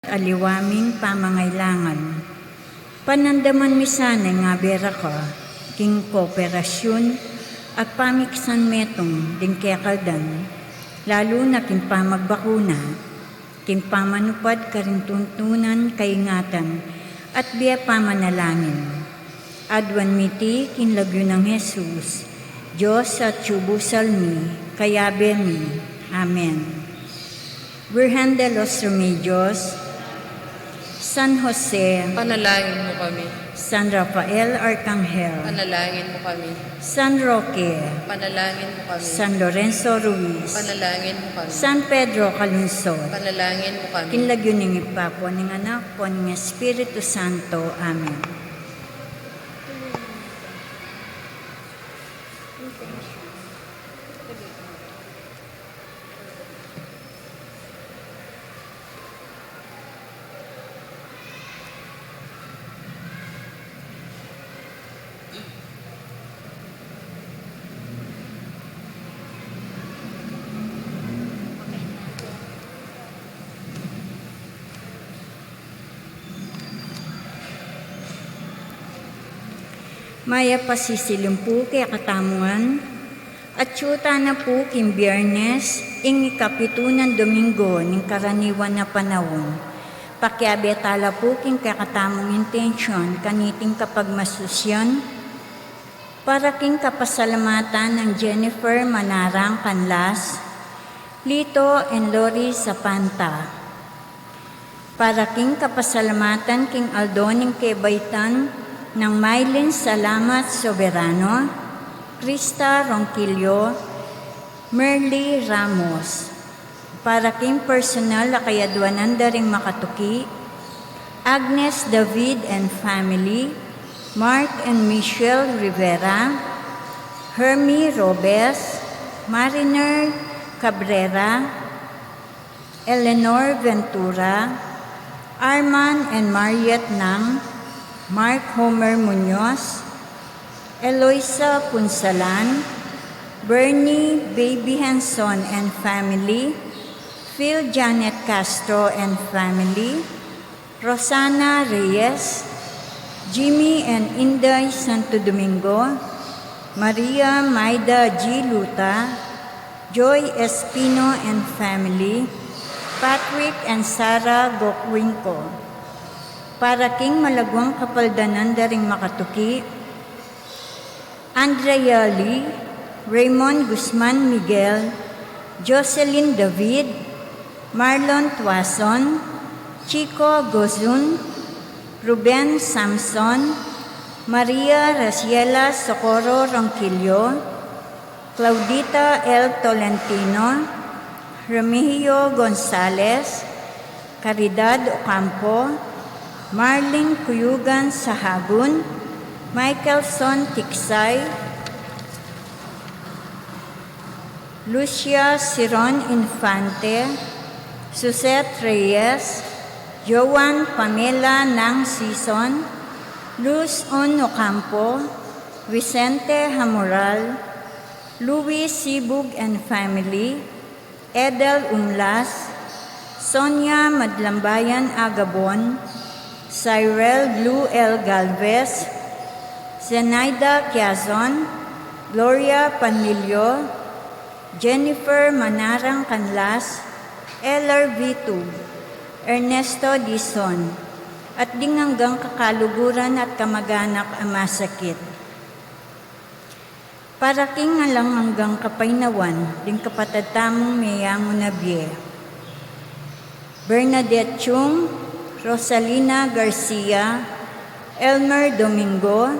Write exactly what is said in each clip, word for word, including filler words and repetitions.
aliwa ming pamangailangan. Panandaman mi sana ing abe ra ka king kooperasyun at pamiksan metung ding kekaldan, lalu na king pamagbakuna, king pamanupad karing tuntunan kaingatan at bie pamanalangin. Aduan mi iti king lagyu nang Jesus, Dios atiu busal mi, kayabe mi. Amen. Virgen de los Remedios, San Jose, panalangin mu kami. San Rafael Arcangel, panalangin mu kami. San Roque, panalangin mu kami. San Lorenzo Ruiz, panalangin mu kami. San Pedro Calungsod, panalangin mu kami. King lagyu ning Ibpa, ampo ning Anak, ampo ning Espiritu Santo. Amen. Mayap a sisilim pu kekatamu ngan. Atiu tana pu king Biernes, ing ikapitu nang Domingo ning karaniwan a panaun. Pakiabe tala pu king kekatamung intensyon kaniting kapagmasusyan, para king kapasalamatan nang Jennifer Manarang Canlas, Lito and Lori Zapanta. Para king kapasalamatan king aldo ning kebaitan nang Mylene Salamat Soberano, Krista Ronquillo, Merly Ramos. Para king personal a kayaduanan da ring makatuki, Agnes David and family, Mark and Michelle Rivera, Hermie Robes, Mariner Cabrera, Eleanor Ventura, Arman and Mariet Nang, Mark Homer Muñoz, Eloisa Punsalan, Bernie Baby Henson and family, Phil Janet Castro and family, Rosana Reyes, Jimmy and Inday Santo Domingo, Maria Maida G. Luta, Joy Espino and family, Patrick and Sarah Gocwinco. Para king malaguang kapaldanan da ring makatuki, Andrea Lee, Raymond Guzman Miguel, Jocelyn David, Marlon Tuason, Chico Gozun, Ruben Samson, Maria Raciela Socorro Ronquillo, Claudita L. Tolentino, Remigio Gonzalez, Caridad Ocampo, Marlene Cuyugan Sahagun, Michaelson Tiksay, Lucia Siron Infante, Suzette Reyes, Joan Pamela Nang Sison, Luz On Ocampo, Vicente Hamoral, Louis Sibug and family, Edel Umlas, Sonia Madlambayan Agabon, Cyril Blue L. Galvez, Zenaida Quiazon, Gloria Panlilio, Jennifer Manarang Canlas, Eller Vitug, Ernesto Dizon, at ding anggang kakaluguran at kamaganak a masakit. Para king alang anggang kapaynawan ding kapatad tamung meyangu na bie, Bernadette Chung, Rosalina Garcia, Elmer Domingo,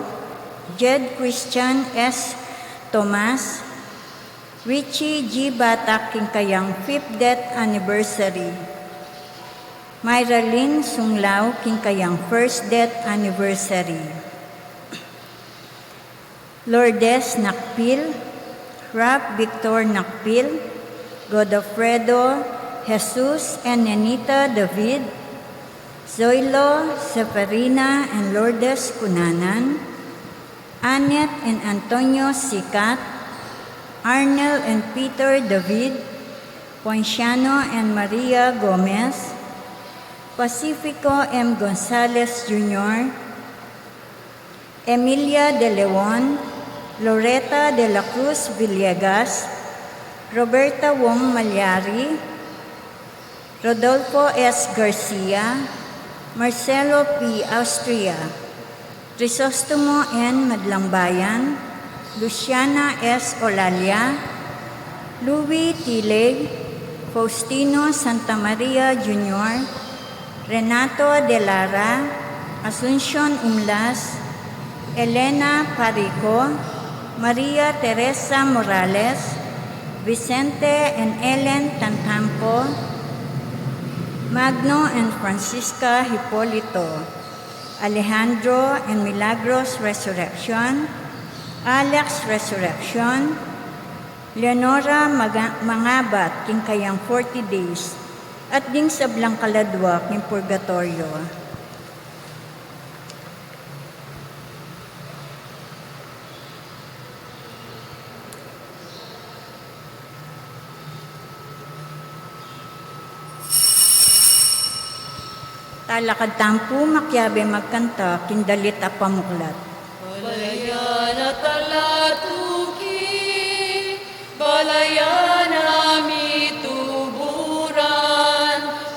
Jed Christian S. Tomas, Richie G. Batak king kayang fifth death anniversary, Myra Lynn Sunglao king kayang first death anniversary, Lourdes Nakpil, Ralph Victor Nakpil, Godofredo, Jesus and Nenita David, Zoilo, Seferina and Lourdes Cunanan, Annette and Antonio Sicat, Arnel and Peter David, Ponciano and Maria Gomez, Pacifico M. Gonzalez Junior, Emilia de Leon, Loretta de la Cruz Villegas, Roberta Wong Malyari, Rodolfo S. Garcia, Marcelo P. Austria, Crisostomo N. Madlangbayan, Luciana S. Olalia, Louis Tiley, Faustino Santamaria Junior, Renato de Lara, Asuncion Umlas, Elena Parico, Maria Teresa Morales, Vicente and Ellen Tantampo, Magno and Francisca Hipolito, Alejandro and Milagros Resurreccion, Alex Resurreccion, Leonora Maga-, Mangabat king kayang forty days, at ding sablang kaladwa king purgatoryo. Talakad tamu pu makiabe magkanta king dalit a pamuklat. Balayan a talatuki, balayan a mituburan,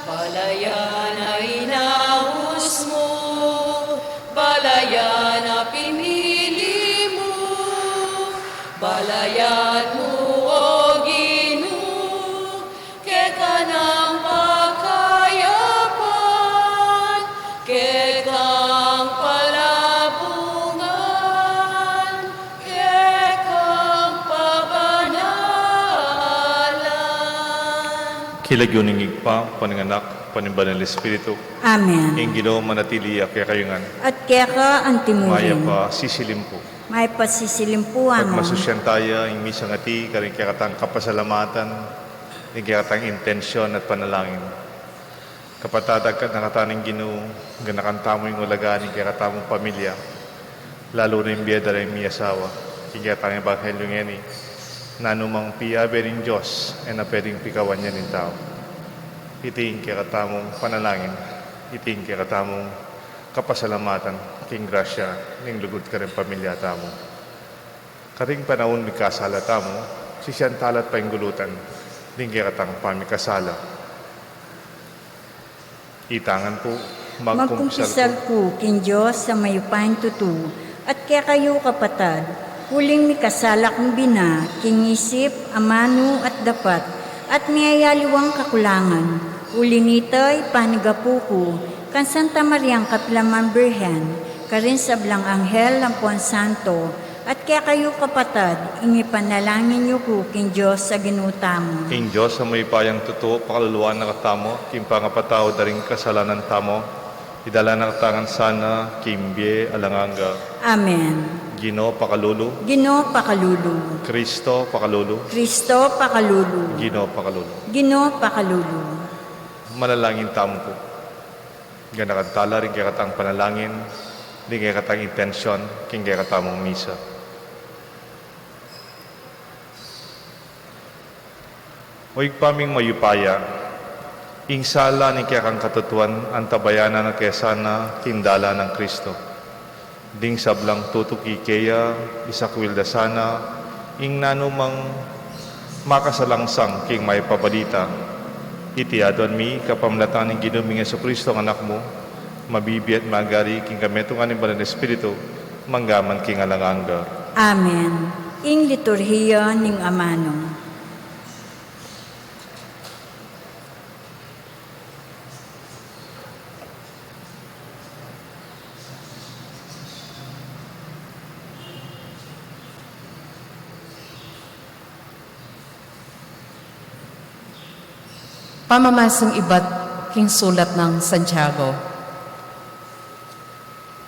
balayan a inaus mu, balayan a pinili mu, balayan mu, O Ginu, keka nang pakayapan, keka nang palabungan, keka nang pabanalan. King lagyu ning Ibpa, ampo ning Anak, ampo ning Banal Espiritu. Amen. Ing Ginu manatili ya kekayu ngan. At keka antimurin. Mayap a sisilim pu. Mayap a sisilim pu, Among. Pagmasusyan taya ing misang iti karing kekatang kapasalamatan, ing kekatang intensyon at panalangin. Kapatad, agkat na katamu ning Ginu, ganakan tamu ing ulaga ning kekatamung pamilya, lalu na ing bie da ring miasawa. King kekatang ebanghelyu ngeni, nanu mang piabe ning Dios, e na pwedeng pikawan ya ning tau. Iti ing kekatamung panalangin, iti ing kekatamung kapasalamatan king grasya ning lugud karing pamilya tamu. Karing panaun mikasala tamu, sisian tala at paingulutan ding kekatang pamikasala. Itangan pu, magkumpisal ku king Dios a mayupayang tutu, at kekayu kapatad, uling mikasala kung bina, king isip, amanu at dapat, at miyayaliwang kakulangan. Uli nita, ipanigapu ku kang Santa Mariang kapilan man Birhen, karing sablang anghel ampon santo, at kekayu kapatad, ing ipanalangin yu ku king Dios a Ginu tamu. Ing Dios a mayupayang tutu, pakaluluan na katamu king pangapatawad da ring kasalanan tamu, idala na katamu ngan sana king bie alang angga. Amen. Ginu pakalulu. Ginu pakalulu. Kristo pakalulu. Kristo pakalulu. Ginu pakalulu. Ginu pakalulu. Manalangin tamu pu. Ganakan tala ring kekatang panalangin, ring kekatang intensyon, king kekatamung misa. O Ibpa ming mayupaya, ing sala ning kekang katutuan, antabayanan na ke sana king dalan nang Kristo. Ding sablang tutuki keya, isakwil da sana ing nanumang makasalangsang king mayap a balita. Iti aduan mi kapamilatan ning Ginu ming Jesucristo, a Anak mu, mabibie at magari king kametungan ning Banal a Espiritu, mangga man king alang angga. Amen. Ing liturhiya ning amanu. Pamamasang ibat king sulat nang Santiago.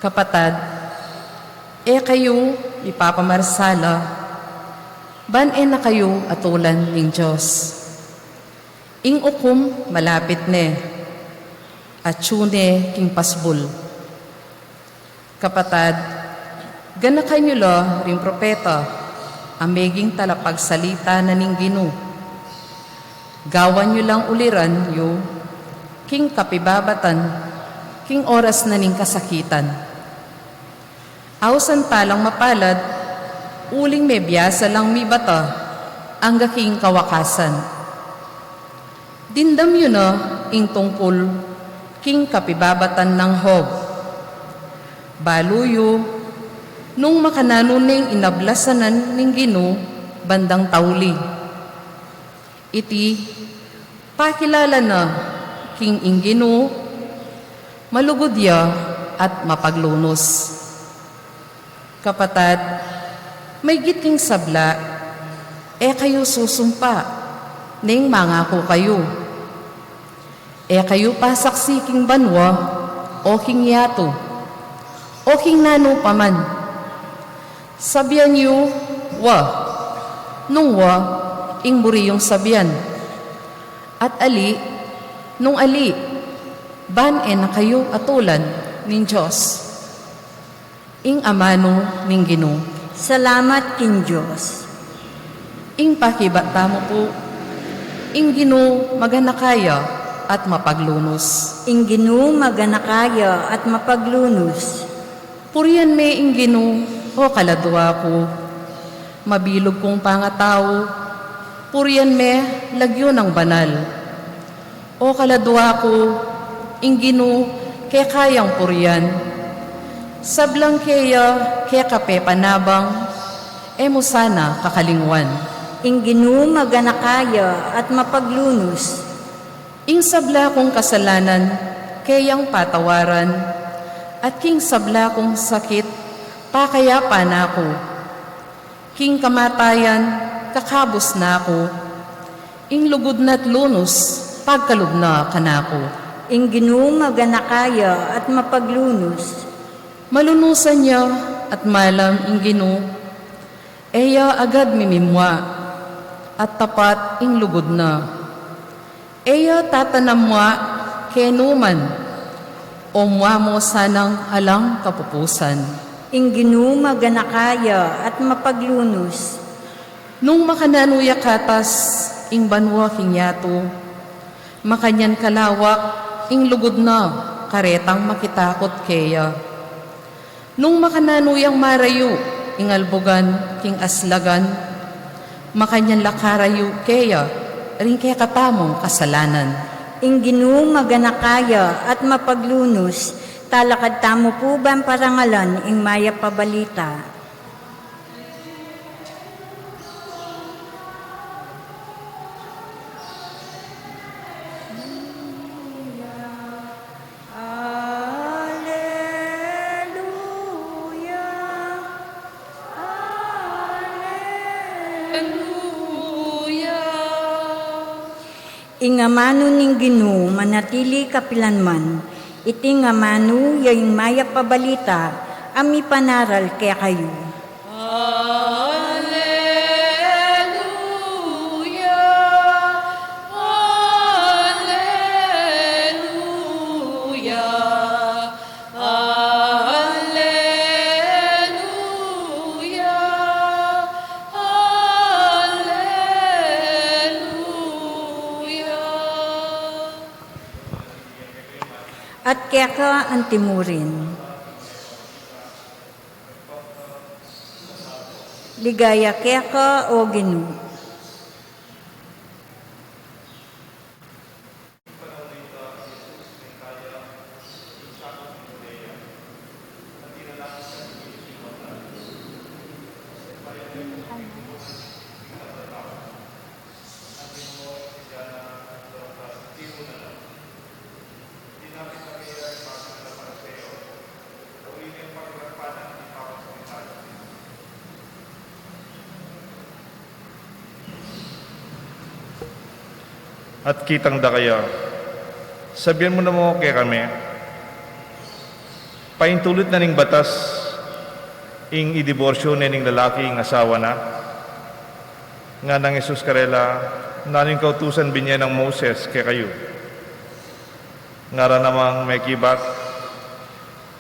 Kapatad, e kayu ipapamarsala, ban e na kayu atulan ning Dios. Ing ukum malapit ne, atyu ne king pasbul. Kapatad, ganakan yu la ring propeta a meging talapagsalita na ning Ginu. Gawan yu lang uliran yu, king kapibabatan, king oras na ning kasakitan. Ausan palang mapalad, uling mebiasa lang mibata, angga king kawakasan. Dimdam yu na ing tungkul king kapibabatan nang Job. Balu yu, nung makananu neng inablasan na ning Ginu bandang tauli. Iti, pakilala na king ing Ginu, malugud ya at mapaglunus. Kapatad, maygit king sabla, e kayu susumpa, neng mangaku kayu. E kayu pasaksi king banua, o king yatu, o king nanu pa man. Sabian yu, wa, nung wa, ing buri yung sabian. At ali, nung ali, ban e na kayu atulan ning Dios. Ing amanu ning Ginu. Salamat king Dios. Ing pakibat tamu pu, ing Ginu maganaka ya at mapaglunus. Ing Ginu maganaka ya at mapaglunus. Purian me ing Ginu, o kaladua ku. Mabilug kung pangatau, purian me lagyu nang banal. O kaladua ku, ing Ginu keka yang purian. Sablang keya keka pepanabang, e mu sana kakalingwan. Ing Ginu maganaka ya at mapaglunus. Ing sabla kung kasalanan, keyang patawaran, at king sabla kung sakit, pakayapa na ku. King kamatayan, kakabus na ku. Ing lugud na't lunus, pagkalub na kanaku. Ing Ginu maganaka ya at mapaglunus. Malunusan ya at malam ing Ginu. E ya agad mimimua, at tapat ing lugud na. E ya tatanam mua kenu man, o mua mu sanang alang kapupusan. Ing Ginu maganaka ya at mapaglunus. Nung makananu ya katas ing banua king yatu, makanyan kalawak ing lugud na karetang makitakut keya. Nung makananu yang marayu ing albugan king aslagan, makanyan la karayu keya ring kekatamung kasalanan. Ing Ginu maganaka ya at mapaglunus. Talakad tamu pu ban parangalan ing mayap a balita. Aleluya, aleluya. Ing amanu ning Ginu manatili kapilanman. Iti ing amanu ya ing mayap a balita a mipanaral kekayu. Aleluya, aleluya, aleluya, aleluya. At keka antimurin. Ligaya keka, o Ginu. At kitang da kaya, sabian mu namu kekami, paintulut na ning batas ing idiborsyu ne ning lalaki ing asawa na? Nganang Jesus karela, nanu ing kautusan binie nang Moses kekayu? Ngara namang mekibat,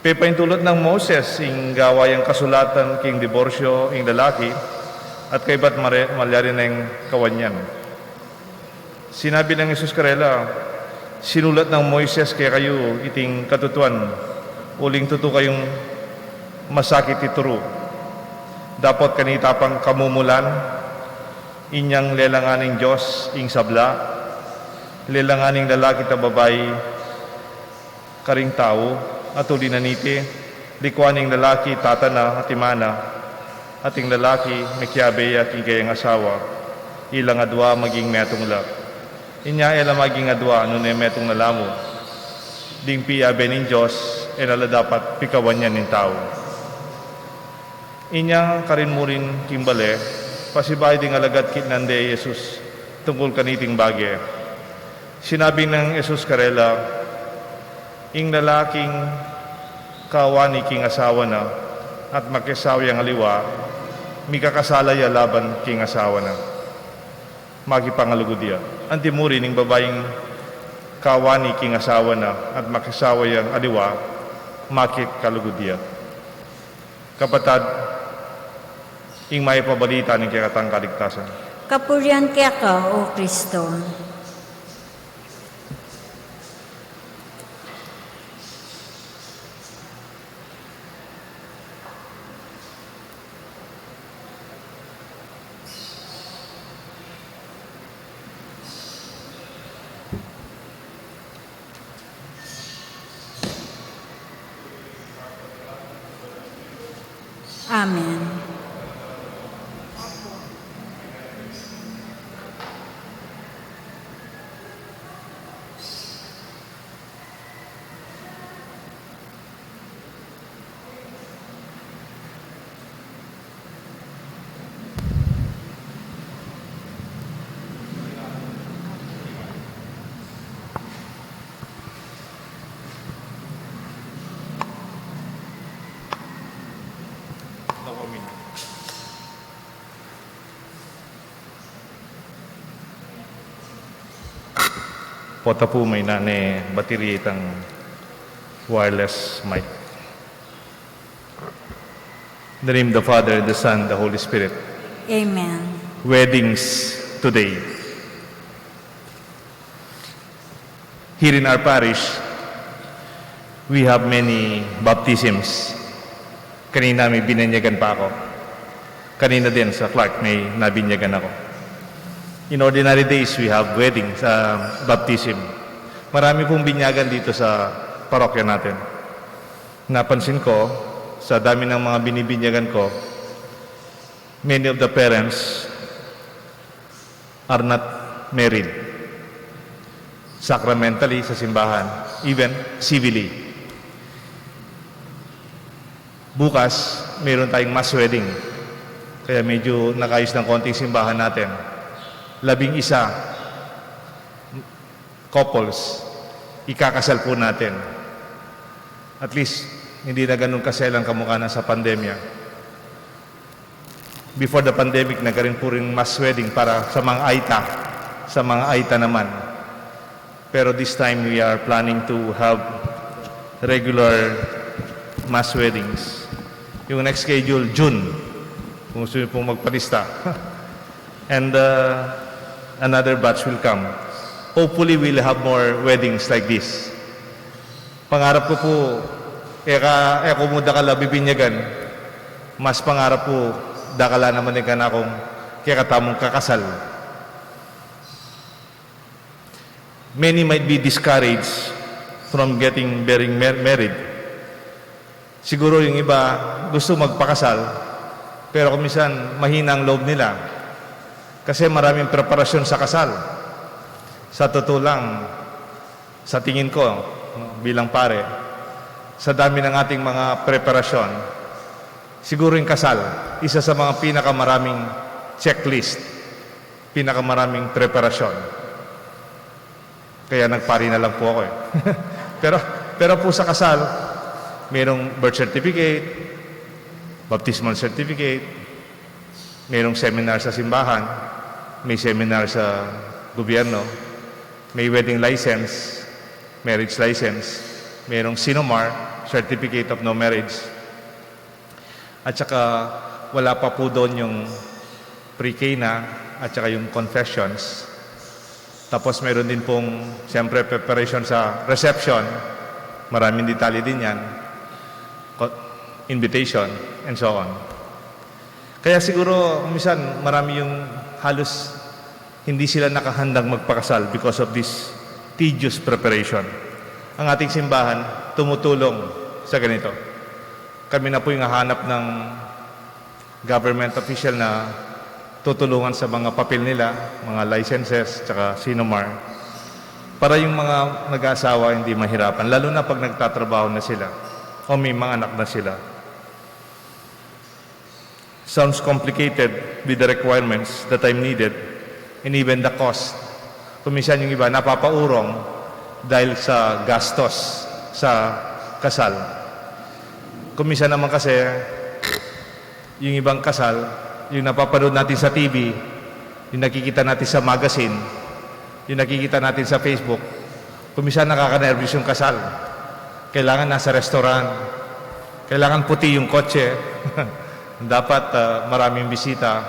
pepaintulut nang Moses ing gawa yang kasulatan king diborsyu ing lalaki, at kaybat mare-, malyari neng kawan yan. Sinabi nang Jesus karela, Sinulat nang Moises kekayu iting katutuan, uling tutu kayung masakit ituru. Dapot kanita pang kamumulan, inyang lelangan ning Dios ing sabla, lelangan ning lalaki at babai karing tau, at uli na niti, likuan ning lalaki tata na at ima na, at ing lalaki mekiabe ya king kayang asawa, ilang adua maging metung la. Inya e la maging adua nune metung na la mu. Ding piabe ning Dios e na la dapat pikawan ya ning tau. Inya karin murin king bale, pasibayu ding alagad kitnan de i Jesus tungkul kaniting bage. Sinabi nang Jesus karela, ing lalaking kawani king asawa na at makisawa yang aliwa, mikakasala ya laban king asawa na, makipangalugud ya. Anti murin ing babaing kawani king asawa na at makisawa yang aliwa, makikalugud ya. Kapatad, ing mayap a balita ning kekatang kaligtasan. Kapurian keka, O Kristo. Amen. Pota pu, maina ne batiri itang wireless mic. In the name of the Father, the Son, the Holy Spirit. Amen. Weddings today. Here in our parish, we have many baptisms. Kanina may binanyagan pa ako. Kanina din sa Clark may nabinyagan ako. In ordinary days, we have weddings, uh, baptism. Marami pong binyagan dito sa parokya natin. Napansin ko, sa dami ng mga binibinyagan ko, many of the parents are not married sacramentally sa simbahan, even civilly. Bukas, meron tayong mass wedding. Kaya medyo nakayos ng konting simbahan natin. Labing isa couples, ikakasal po natin. At least, hindi na ganun kaselan kamukha na sa pandemya. Before the pandemic, nagkaroon po rin mass wedding para sa mga aita, sa mga aita naman. Pero this time, we are planning to have regular mass weddings. Yung next schedule, June. Kung gusto niyo pong magpalista. And, uh, another batch will come. Hopefully, we'll have more weddings like this. Pangarap ko po, eka, e ku mu dakal a bibinyagan, mas pangarap ku dakal a naman ing kanakung kekatamung kakasal. Many might be discouraged from getting, being mar-, married. Siguro yung iba gusto magpakasal, pero kung minsan mahina ang loob nila. Kasi maraming preparasyon sa kasal. Sa totoo lang, sa tingin ko, bilang pare, sa dami ng ating mga preparasyon, siguro yung kasal, isa sa mga pinakamaraming checklist, pinakamaraming preparasyon. Kaya nagpari na lang po ako eh. Pero, pero po sa kasal, mayroong birth certificate, baptismal certificate, mayroong seminar sa simbahan, may seminar sa gobyerno, may wedding license, marriage license, mayroong Sinomar, certificate of no marriage, at saka wala pa po doon yung pre-K na, at saka yung confessions. Tapos meron din pong, siyempre, preparation sa reception. Maraming detalye din yan. Co-, invitation, and so on. Kaya siguro, minsan, marami yung halos hindi sila nakahandang magpakasal because of this tedious preparation. Ang ating simbahan, tumutulong sa ganito. Kami na po yung hahanap ng government official na tutulungan sa mga papel nila, mga licenses, tsaka sinomar. Para yung mga nag-aasawa, hindi mahirapan, lalo na pag nagtatrabaho na sila o may mga anak na sila. Sounds complicated with the requirements, the time needed, and even the cost. Kung minsan yung iba napapaurong dahil sa gastos sa kasal. Kung minsan naman kasi, yung ibang kasal, yung napapanood natin sa T V, yung nakikita natin sa magazine, yung nakikita natin sa Facebook, kung minsan nakakanervyos yung kasal. Kailangan nasa restaurant. Kailangan puti yung kotse. Dapat, ah, maraming bisita.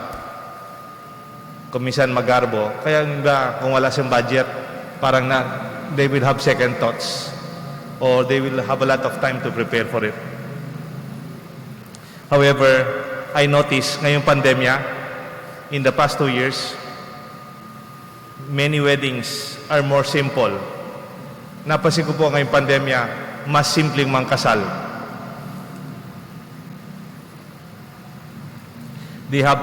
Kung minsan magarbo. Kaya yung iba, kung wala siyang budget, parang na, they will have second thoughts. Or they will have a lot of time to prepare for it. However, I notice ngayong pandemya, in the past two years, many weddings are more simple. Napansin ko po ngayong pandemya, mas simpleng mangkasal. They have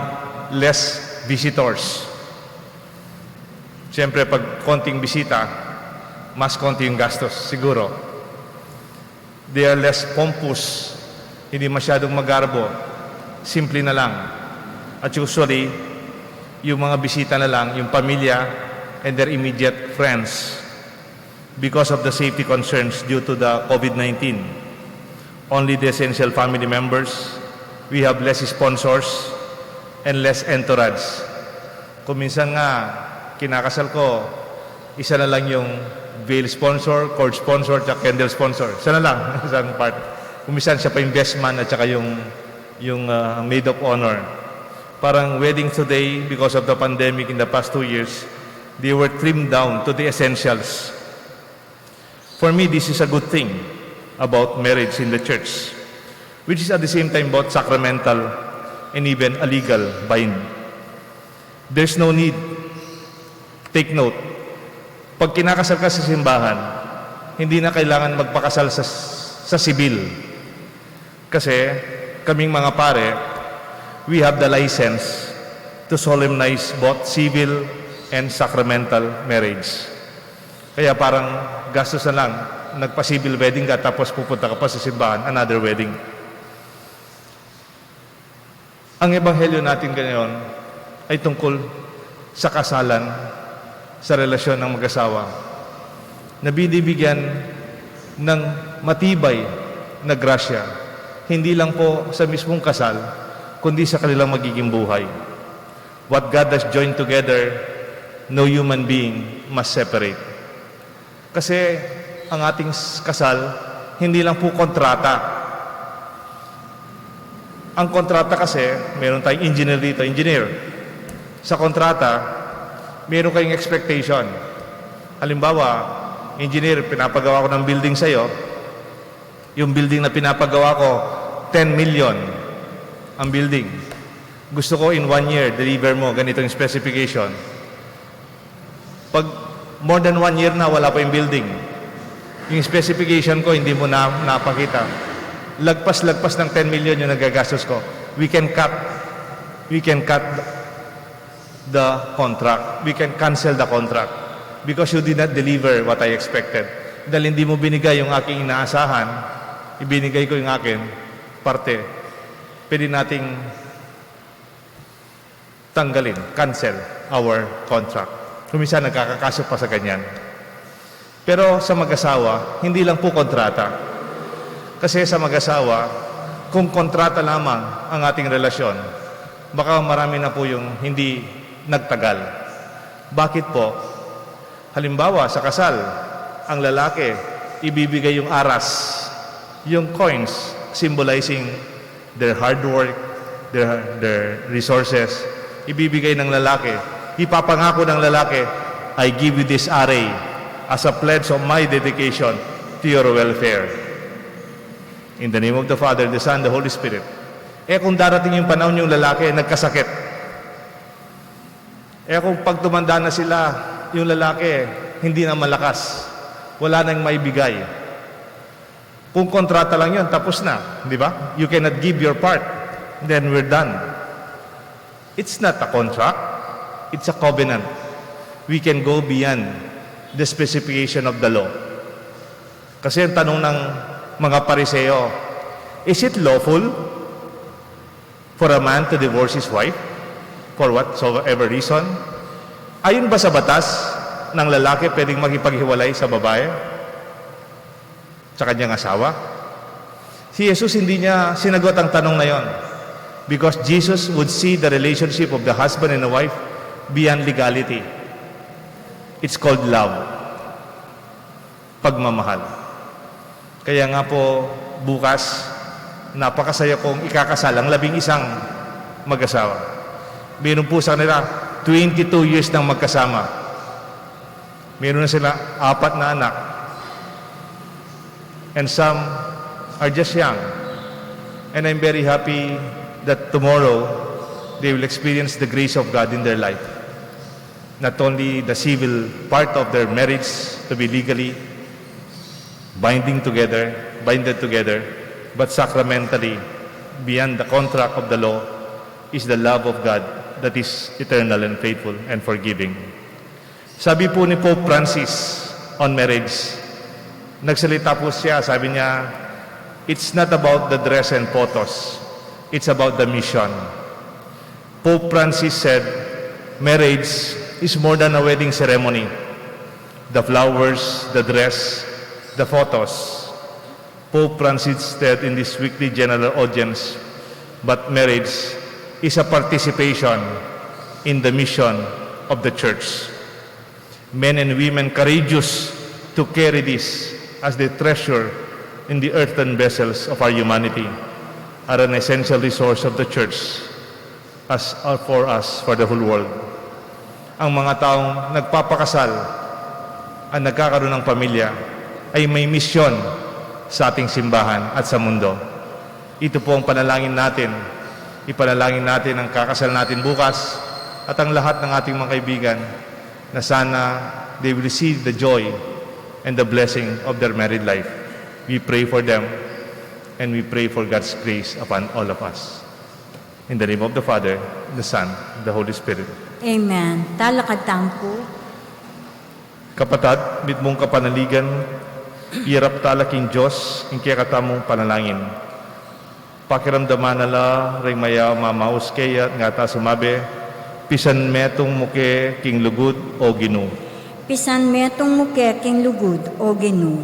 less visitors. Siyempre, pag konting bisita, mas konti yung gastos, siguro. They are less pompous, hindi masyadong magarbo, simple na lang. At usually, yung mga bisita na lang, yung pamilya and their immediate friends because of the safety concerns due to the COVID nineteen. Only the essential family members, we have less sponsors and less entourage. Kung minsan nga, kinakasal ko, isa na lang yung veil sponsor, cord sponsor, tsaka candle sponsor. Isa na lang, isang part. Kung minsan siya pa yung best man at saka yung, yung ah, maid of honor. Parang weddings today, because of the pandemic in the past two years, they were trimmed down to the essentials. For me, this is a good thing about marriage in the church, which is at the same time both sacramental and even a legal bind. There's no need. Take note, pag kinakasal ka sa simbahan, hindi na kailangan magpakasal sa, sa sibil. Kasi kaming mga pare, we have the license to solemnize both civil and sacramental marriage. Kaya parang gastos na lang, nagpa-civil wedding ka tapos pupunta ka pa sa simbahan, another wedding. Ang ebanghelyo natin ngayon ay tungkol sa kasalan, sa relasyon ng mag-asawa na binibigyan ng matibay na grasya, hindi lang po sa mismong kasal, kundi sa kanilang magiging buhay. What God has joined together, no human being must separate. Kasi ang ating s-, kasal, hindi lang po kontrata. Ang kontrata kasi, meron tayong engineer dito, engineer. Sa kontrata, meron kayong expectation. Halimbawa, engineer, pinapagawa ko ng building sa'yo. Yung building na pinapagawa ko, ten million ang building. Gusto ko in one year, deliver mo ganitong specification. Pag more than one year na, wala pa yung building. Yung specification ko, hindi mo na napakita. Lagpas-lagpas ng ten million yung nagagastos ko. We can cut, we can cut the contract. We can cancel the contract because you did not deliver what I expected. Dahil hindi mo binigay yung aking inaasahan, ibinigay ko yung akin parte. Pwede nating tanggalin, cancel our contract. Kung minsan nagkakakaso pa sa ganyan. Pero sa mag-asawa, hindi lang po kontrata. Kasi sa mag-asawa, kung kontrata lamang ang ating relasyon, baka marami na po yung hindi nagtagal. Bakit po? Halimbawa, sa kasal, ang lalaki, ibibigay yung aras, yung coins, symbolizing their hard work, their, their resources, ibibigay ng lalaki. Ipapangako ng lalaki, I give you this array as a pledge of my dedication to your welfare. In the name of the Father, the Son, the Holy Spirit. E kung darating yung panahon yung lalaki nagkasakit, e kung pag tumanda na sila, yung lalaki hindi na malakas, wala nang maibigay. Kung kontrata lang yun, tapos na, di ba? You cannot give your part, then we're done. It's not a contract, it's a covenant. We can go beyond the specification of the law. Kasi ang tanong ng mga Pariseo, is it lawful for a man to divorce his wife for whatsoever reason? Ayon ba sa batas ng lalaki pwedeng makipaghiwalay sa babae, sa kanyang asawa? Si Jesus hindi niya sinagot ang tanong na yon, because Jesus would see the relationship of the husband and the wife beyond legality. It's called love. Pagmamahal. Kaya nga po, bukas, napakasaya kong ikakasal ang labing isang mag-asawa. Meron po sa kanila, twenty-two years nang magkasama. Meron na sila apat na anak. And some are just young. And I'm very happy that tomorrow they will experience the grace of God in their life. Not only the civil part of their marriage to be legally binding together, binded together, but sacramentally, beyond the contract of the law, is the love of God that is eternal and faithful and forgiving. Sabi po ni Pope Francis on marriage, nagsalita po siya, sabi niya, "It's not about the dress and photos. It's about the mission." Pope Francis said, "Marriage is more than a wedding ceremony. The flowers, the dress, the photos." Pope Francis said in this weekly general audience, "But marriage is a participation in the mission of the church." Men and women courageous to carry this as the treasure in the earthen vessels of our humanity are an essential resource of the church as are for us, for the whole world. Ang mga taong nagpapakasal at nagkakaroon ng pamilya ay may misyon sa ating simbahan at sa mundo. Ito po ang panalangin natin. Ipanalangin natin ang kakasal natin bukas at ang lahat ng ating mga kaibigan na sana they will see the joy and the blessing of their married life. We pray for them and we pray for God's grace upon all of us. In the name of the Father, the Son, the Holy Spirit. Amen. Talakad tamu pu. Kapatad, mitmung kapanaligan, iyarap tala king Dios ing kekatamung panalangin. Pakiramdaman na la ring mayap a mamaus keya at ngata sumabi, "Pisanmetung mu ke king lugud, O Ginu." Pisanmetung mu ke king lugud, O Ginu.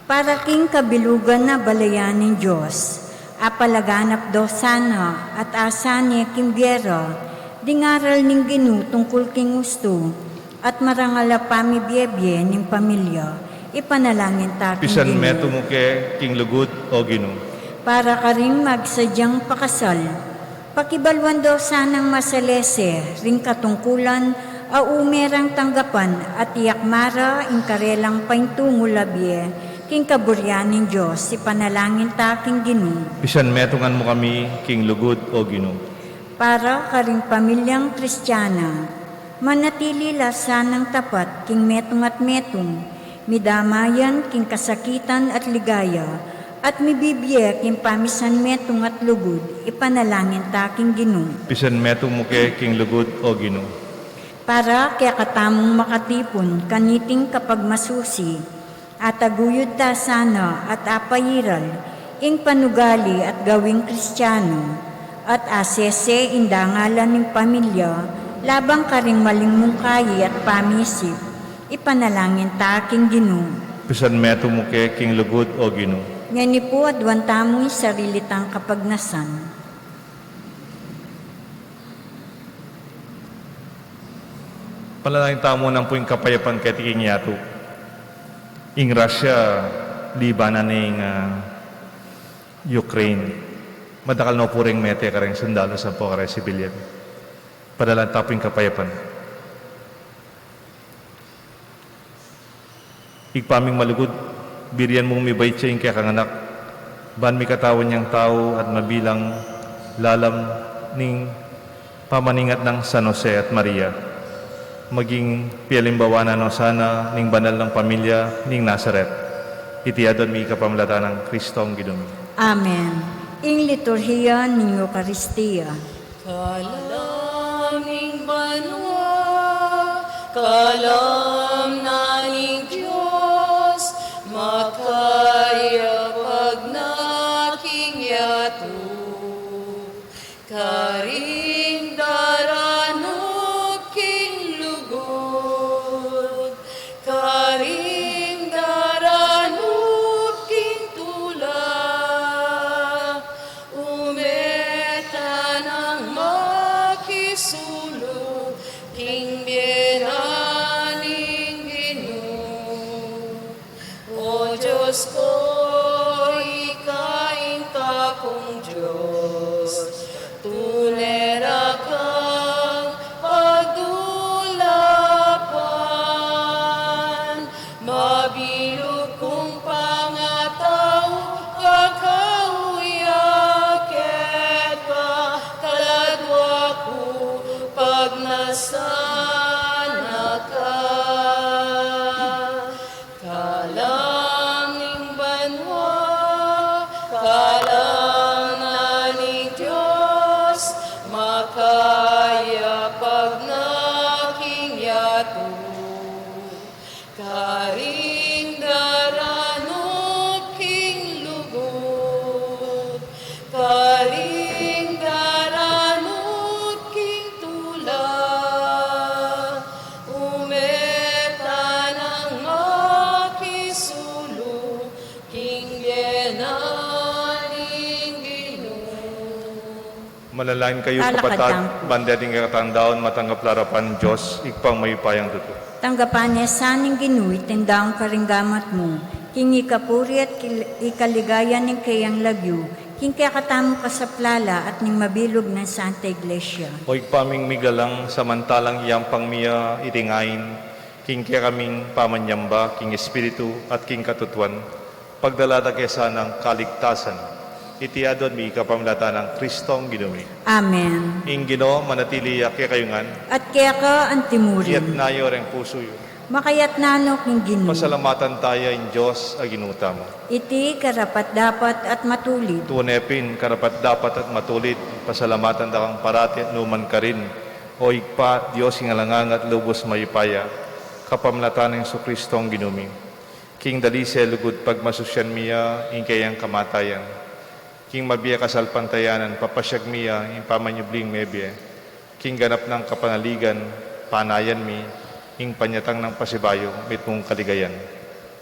Para king kabilugan na balayan ning Dios, apalaganap do sana at asan ne king bie ra ding aral ning Ginu tungkul king ustu, at marangal a pamibie-bie ning pamilya, ipanalangin ta king Ginu. Pisanmetung mu ke king lugud, O Ginu. Para karing magsadyang pakasal, pakibaluan do sanang masalese ring katungkulan a ume rang tanggapan at iyakma ra ing karelang paintungul a bie king kaburian ning Dios, ipanalangin ta king Ginu. Pisanmetungan mu kami king lugud, O Ginu. Para karing pamilyang Kristiana, manatili la sanang tapat king metung at metung, midamayan king kasakitan at ligaya, at mibibie king pamisanmetung at lugud, ipanalangin ta king Ginu. Pisanmetung mu ke king lugud, O Ginu. Para kekatamung makatipun kaniting kapagmasusi, ataguyud ta sana at apairal ing panugali at gawing Kristiano, at asese ing dangalan ning pamilya laban karing maling mungkahi at pamisip, ipanalangin ta king Ginu. Pisanmetung mu ke king lugud, O Ginu. Ngeni pu aduan tamu ing sarili tang kapagnasan. Panalangin tamu naman pu ing kapayapan keti king yatu. Ing Russia, libanan ning, ah, Ukraine. Madakal no pu ring mete kareng sundalu, sampu kareng civilian. Panalangin ta pu ing kapayapan. Ibpa ming malugud, burian mung mibait ya ing kekang anak, ban mikatawan yang tau at mabilang lalam ning pamaningat nang San Jose at Maria. Maging pialimbawa na no sana ning banal nang pamilya ning Nazaret. Iti adwan mi kapamilatan nang Kristong Ginu mi. Amen. Ing liturhiya ning Eukaristia. Kalam ning banua, kalam na ning Dios, makayapag na king yatu. Karing daranup king lugud, karing daranup king tula, ume ta nang makisulu king bie na ning Ginu. O Dios ko, ika ing kakung Dios, tune ra kang pagdulapan, mabilug kung pangatau, kakauya keka, kaladua ku pagnasan na ka. Kalam ning banua, kalam na ning Dios, makayapag na king yatu. Karing daranup king lugud, karing daranup king tula, ume ta nang makisulu king bie na ning Ginu. Manalangin kayu, kapatad, ban deting kekatang daun matanggap la arapan ning Dios, Ibpang mayupayang tutu. Tanggapan na sa ning Ginu iting daun karing gamat mu, king ikapuri at kil-, ikaligaya ning keyang lagyu, king kekatamung kasaplalan at ning mabilug nang Santa Iglesia. O Ibpa ming migalang, samantalang iyampang mi ya iting ain king kekaming pamanyamba king Espiritu at king katutuan, pagdala da ke sanang kaligtasan. Iti adwan mi kapamilatan nang Kristong Ginu mi. Amen. Ing Ginu manatili ya kekayu ngan. At keka antimurin. Iyatas yu reng pusu yu. Makayatas no king Ginu. Pasalamatan taya ing Dios a Ginu tamu. Iti karapat-dapat at matulid. Tune pin karapat-dapat at matulid, pasalamatan da kang parati at nukarin man, O Ibpa, Dios king alang angga at lubus mayupaya, kapamilatan nang Jesukristong Ginu mi. King dalise lugud pagmasusyan mi ya ing keyang kamatayan. King mabie kasalpantayanan papasyag mi ya ing pamanyubling mebie. King ganap nang kapanaligan panayan mi ing panyatang nang pasibayu mitmung kaligayan.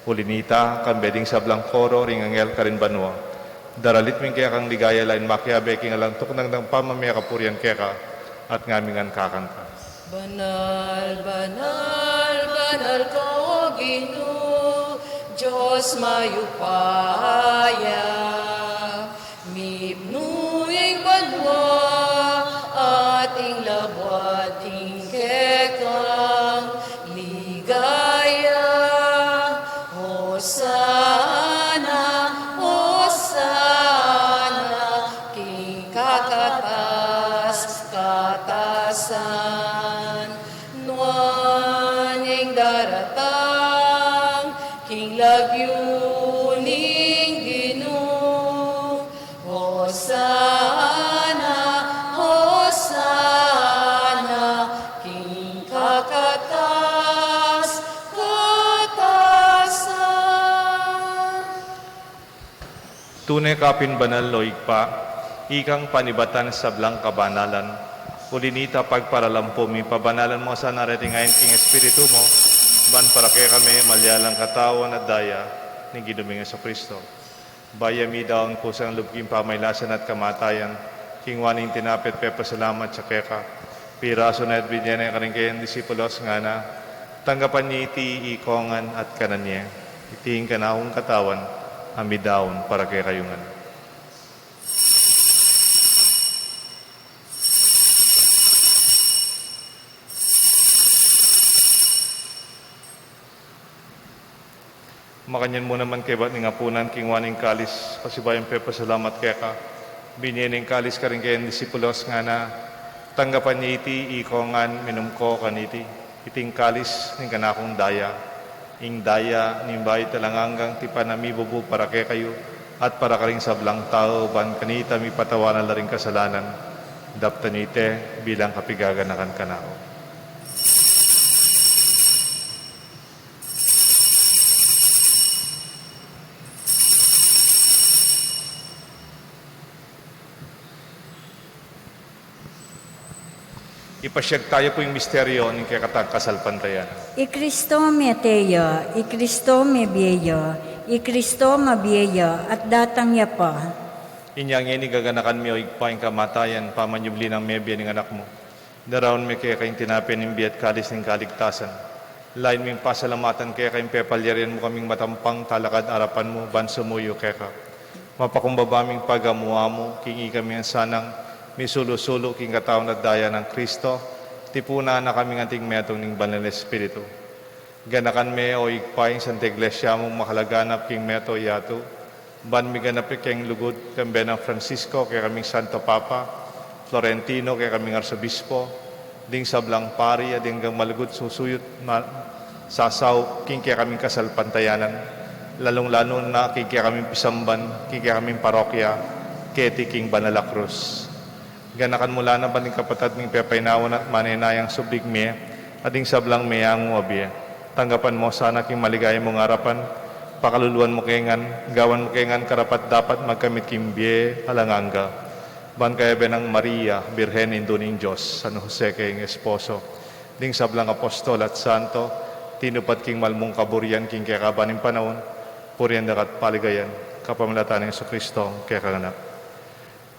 Uli nita, kambe ding sablang koro ring anghel karin banua, daralit mi ing kekang ligaya lain makiabe king alang tuknang nang pamamie kapurian keka, at ngamin ngan kakanta. Banal, banal, banal ka, O Ginu, Dios mayupaya. Mipnu ing banua at ing labuad king kekang ligaya. Hosana, Hosana king kakatas-katasan. Nuan ing daratang king lagyu ning Ginu. Hosana, Hosana king kakatas-katasan. Tune ka pin banal, O Ibpa, ikang panibatan sablang kabanalan. Uli nita, pagparalampu mi, pabanalan mu sana reting ain king Espiritu mu, ban para kekami malyalang katawan at daya ning Ginu ming Jesucristo. Bayu mi daun kusang lub king pamailasan at kamatayan, kinua ne ing tinape at pepasalamat ya keka, pirasu ne at binie ne karing kayang disipulos, ngana: Tanggapan ye iti ikong ngan at kanan ye. Iti ing kanaku a katawan a midaun para kekayu ngan. Makanyan mu naman kaybat ning apunan, kinua ne ing kalis, pasibayu yang pepasalamat keka, binye ne ing kalis karing kayang disipulos, ngana: Tanggapan ye iti, ikong ngan minum ko kaniti. Iti ing kalis ning kanakung daya, ing daya ning bayu at alang anggang tipan a mibubu para kekayu at para karing sablang tau, ban kanita mipatawanan la ring kasalanan. Daptan ye iti bilang kapaganakan kanaku. Ipasyag tayu pu ing misteryu ning kekatang kasalpantayanan. I Kristo mete ya, i Kristo mebie ya, i Kristo mabie ya, at datang ya pa. Inya ngeni gaganakan mi, o Ibpa, ing kamatayan pamanyubli nang mebie ning Anak mu. Daraun mi keka ing tinape ning bie at kalis ning kaligtasan. Lain ming pasalamatan keka ing pepalyarian mu kaming matampang talakad arapan mu ban sumuyu keka. Mapakumbaba ming pagamu-amu king ikami ngan sanang misulu-sulu king katawan at daya nang Kristo, tipunan na kaming anting metung ning Banal a Espiritu. Ganakan me, o Ibpa, ing Santa Iglesia mung makalaganap king meto yatu, ban miganap ya king lugud, kambe nang Francisco, kekaming Santo Papa, Florentino, kekaming Arsobispo, ding sablang pari, at ding anggang malugud susuyut ma-, sasaup king kekaming kasalpantayanan, lalung-lalu na king kekaming pisamban, king kekaming parokya, keti king banal a krus. Ganakan mu la naman ding kapatad ming pepainawa na at manenayang subling mie, at ding sablang meyangu a bie. Tanggapan mu sana king maligaya mung arapan, pakaluluan mu ke ngan, gawan mu ke ngan karapat-dapat magkamit king bie alang angga. Ban kayabe nang Maria, Birhen, Indu ning Dios, San Jose kayang esposo, ding sablang apostol at santo, tinupad king mal mung kaburian king kekaba ning panaun, purian daka at paligayan, kapamilatan nang Jesucristo, kekang Anak.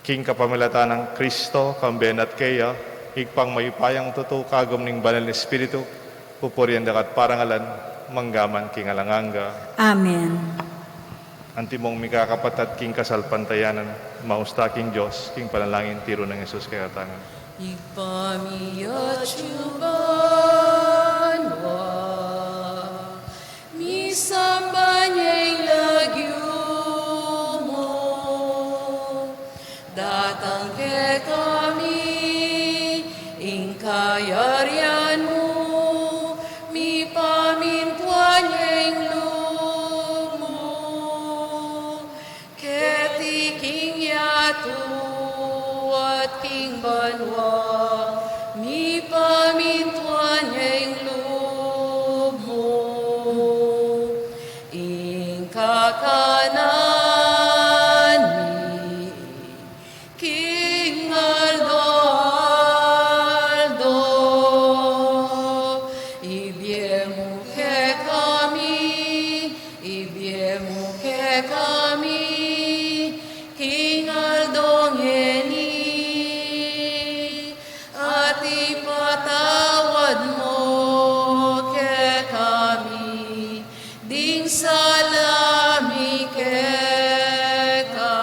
King kapamilatan nang Kristo, kambe na at keya, Ibpang mayupayang tutu, kagum ning Banal a Espiritu, pupurian daka at parangalan, manggaman king alang angga. Amen. Antimong mikakapatad king kasalpantayanan, maus ta king Dios, king panalangin tiru nang Jesus kekatang. Ibpa mi atsu ka banua, misamban ya ing lagyu mu, datang kekami ing kayarian mu, mipamintuan ya ing lub mu, keti king yatu at king banua, mipamintuan ya ing lub mu. Ing kakanan mi king aldo-aldo, ibie mu kekami, ibie mu kekami king aldo ngeni, at ipatawad mu kekami ding sala mi keka,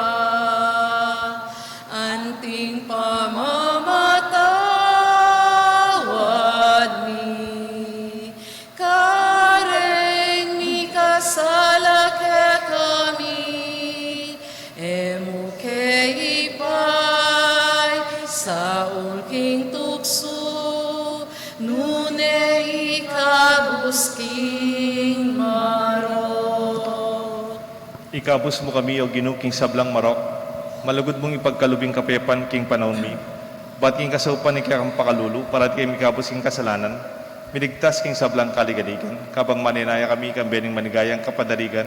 anting pamamatawad mi kareng mikasala kekami, e mu ke ipaisaul king tuksu, nune ikabus king marok. Ikabus mu kami, O Ginu, king sablang marok, malugud mung ipagkalub ing kapayapan king panaun mi, bat king kasaupan ning kekang pakalulu, parati kami ikabus king kasalanan, miligtas king sablang kaligaligan, kabang manenaya kami kambe ning maligayang kapadaligan,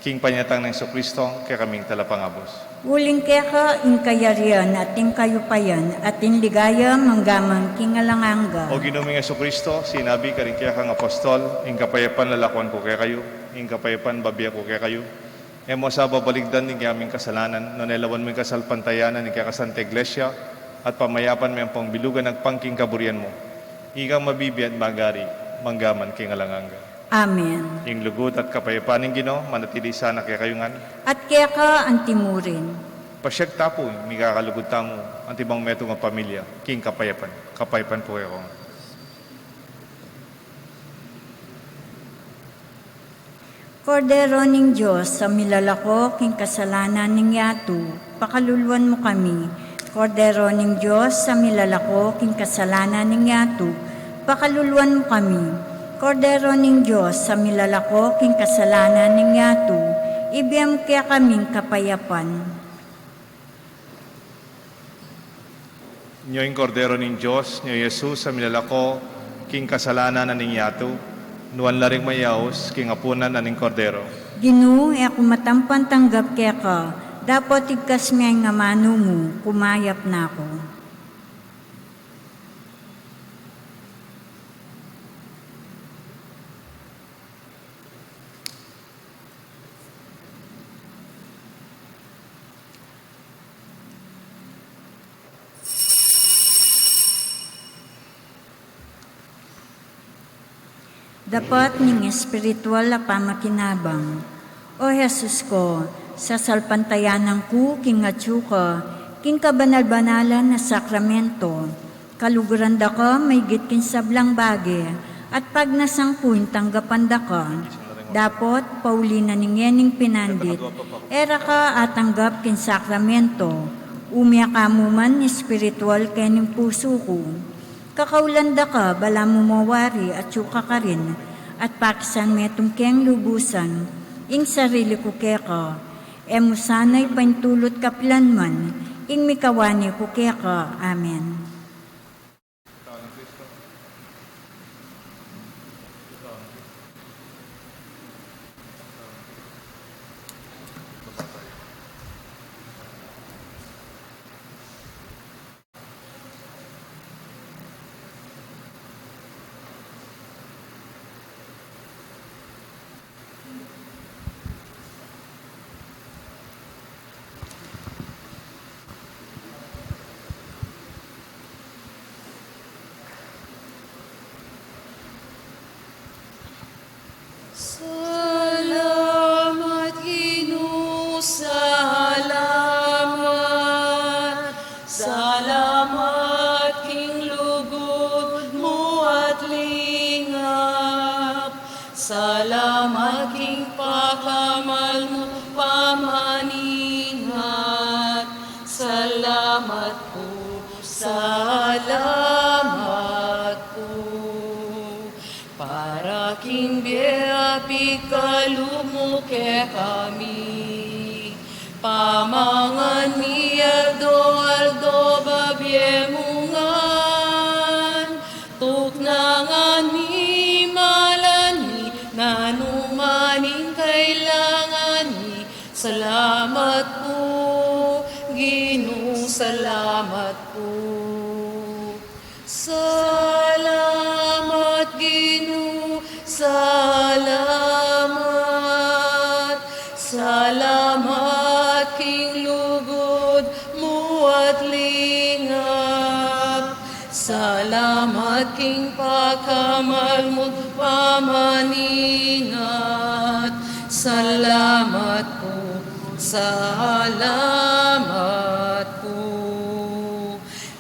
king panyatang nang Jesucristo, kekaming Talapangabus. Uling keka ing kayarian, at ing kayupayan, at ing ligaya, manggaman king alang angga. O Ginu ming Jesucristo, sinabi karing kekang apostol, ing kapayapan lalakuan ku kekayu, ing kapayapan babie ku kekayu. E mu sa babaligdan ding kekaming kasalanan, nune lawan mu ing kasalpantayanan ning kekang Santa Iglesia, at pamayapan me ampong bilugan agpang king kaburian mu. Ikang mabibie at magari, manggaman king alang angga. Amen. Ing lugud at kapayapan ning Ginu manatili sana kekayu ngan. At keka antimurin. Pasyag ta pu ing mikakalugud tamu, antimong metung a pamilya, king kapayapan. Kapayapan pu kekayu ngan. Kordero ning Dios, a milalako king kasalanan ning yatu, pakaluluan mu kami. Kordero ning Dios, a milalako king kasalanan ning yatu, pakaluluan mu kami. Kordero ning Dios, a milalako king kasalanan ning yatu, ibie mu kekaming kapayapan. Nyo ing Kordero ning Dios, nyo i Jesus a milalako king kasalanan na ning yatu, nuan la ring mayaus king apunan na ning Kordero. Ginu, e ku matampan tanggap keka, dapot igkas me ing amanu mu, kumayap na ku. Dapat ning espiritual a pamakinabang. O Jesus ko, sasalpantayanan ku king atyu ka king kabanal-banalan a sakramento. Kaluguran da ka maigit king sablang bage, at pagnasan ku ing tanggapan da ka. Dapot, pauli na ning yening pinandit, e ra ka atanggap king sakramento, umia ka mu man espiritual kening pusu ku. Kakaulan da ka, balamu mo wari atyu ka karin, at pakisan metung keng lubusan ing sarili ku keka. E mu sana ipaintulut kapilan man ing mikawani ku keka. Amen. Salamat, Ginu, salamat. Salamat king lugud mu at lingap. Salamat king pakamal mu pamaningat. Salamat pu, salamat pu. Para king bie a pikalub mu kekami. Pamangan mi aldo-aldo, babie mu ngan. Tuknangan mi, malan mi, nanu man ing kailangan mi. Salamat pu, Ginu, salamat pu. Salamat, Ginu, salamat. Salamat king lugud mu at lingap. Salamat king pakamal mu't pamaningat. Salamat pu, salamat pu.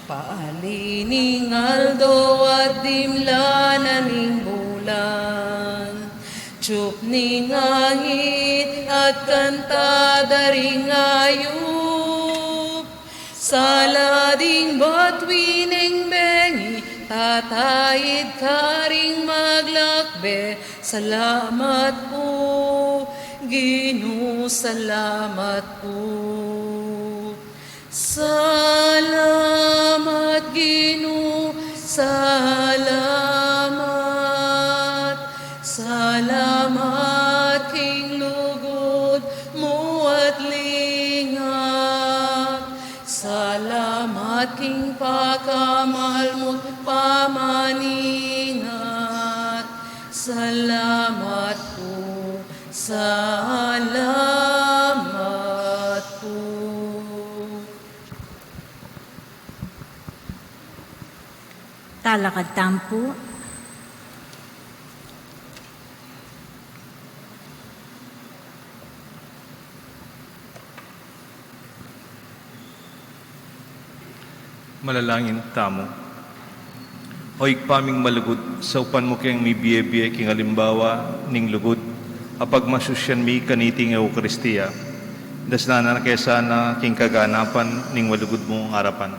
Paali ning aldo at dimla na ning bulan, tiup ning angit at kanta da ring ayup, sala ding batwi neng bengi, tataid karing maglakbe. Salamat pu, Ginu, salamat pu. Salamat, Ginu, salamat. Salamat king lugud mu at lingap. Salamat king pakamal mu't pamaningat. Salamat pu, salamat pu. Talakad tamu pu. Manalangin tamu. O Ibpa ming malugud, saupan mu keng mibie-bie king alimbawa ning lugud, Apagmasusyan mi kaniting Eukaristia, dasnan na ke sana king kaganapan ning malugud mung arapan.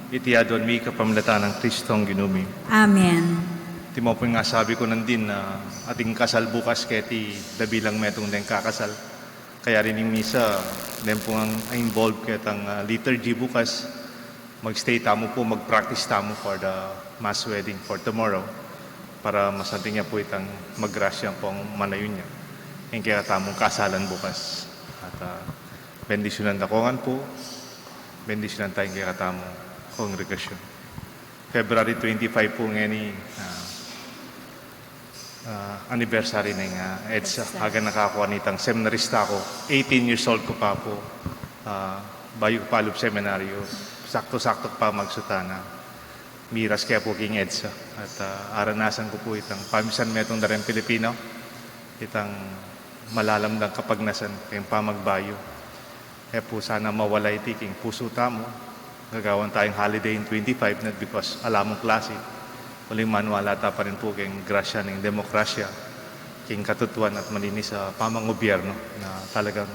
Iti aduan mi kapamilatan nang Kristong Ginu mi. Amen. Iti mu pu ing asabi ku nandin a ating kasal bukas keti dabilang metung deng kakasal. Kaya rin ing misa, deng pu ngang involve ketang, ah, liturgy bukas. Mag-stay tamu pu, mag-practice tamu for the mass wedding for tomorrow para masanting ya pu itang magrasya pung manayun ya ing kekatamung kasalan bukas. At, ah, bendisyunan da ko ngan pu, bendisyunan ta ing kekatamung kongregasyon. February twenty-five pu ngeni, ah, ah, anniversary ning, ah, EDSA. EDSA. Aganaka ku nitang seminarista ku. Eighteen years old ku pa pu. Ah, bayu ku pa lub seminaryo. Saktu-saktu ku pa magsutana. Miras ke pu king EDSA. At, ah, aranasan ku pu itang pamisan metung da reng Pilipino. Itang malalam dang kapagnasan, king pamagbayu. E pu sana mawala iti king pusu tamu. Gagawan tayung holiday in twenty-five, not because ala mung klase. Uling maniwala ta pa rin pu king grasya ning demokrasya, king katutuan at malinis a pamangubyernu na talagang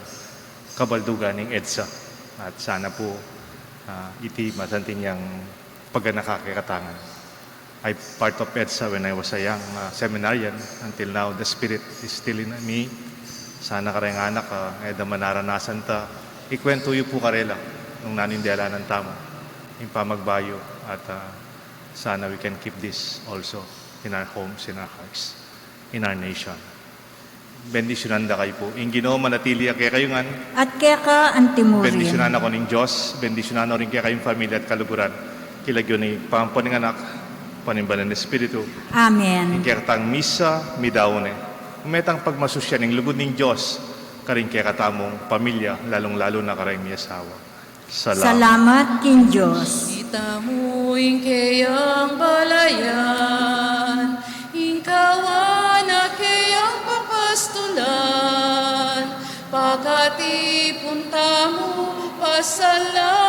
kabaldugan ning EDSA. At sana pu, ah, iti masanting yang paganaka kekatang ngan. I part of EDSA when I was a young, uh, seminarian. Until now, the spirit is still in me. Sana kareng anak, uh, e da manaranasan ta, ikwentu yu pu karela nung nanu ing delanan tamu, ing pamagbayu, at, uh, sana we can keep this also in our homes, in our hearts, in our nation. Bendisyunan da kayu pu. Ing Ginu manatili ya kekayu ngan. At keka antimurin. Bendisyunan na kayu ning Dios, bendisyunan na rin kekayung pamilya at kaluguran. King lagyu ning Ibpa, ampo ning Anak, ampo ning Banal a Espiritu. Amen. Ing kekatang misa, midaun ne. Ume tang pagmasusyan ing lugud ning Dios karing kekatamung pamilya, lalung-lalu na kareng miasawa. Salamat. Salamat king Dios. Itamu ing keyang balayan, ing kawan a keyang papastulan, pakatipun tamu pasala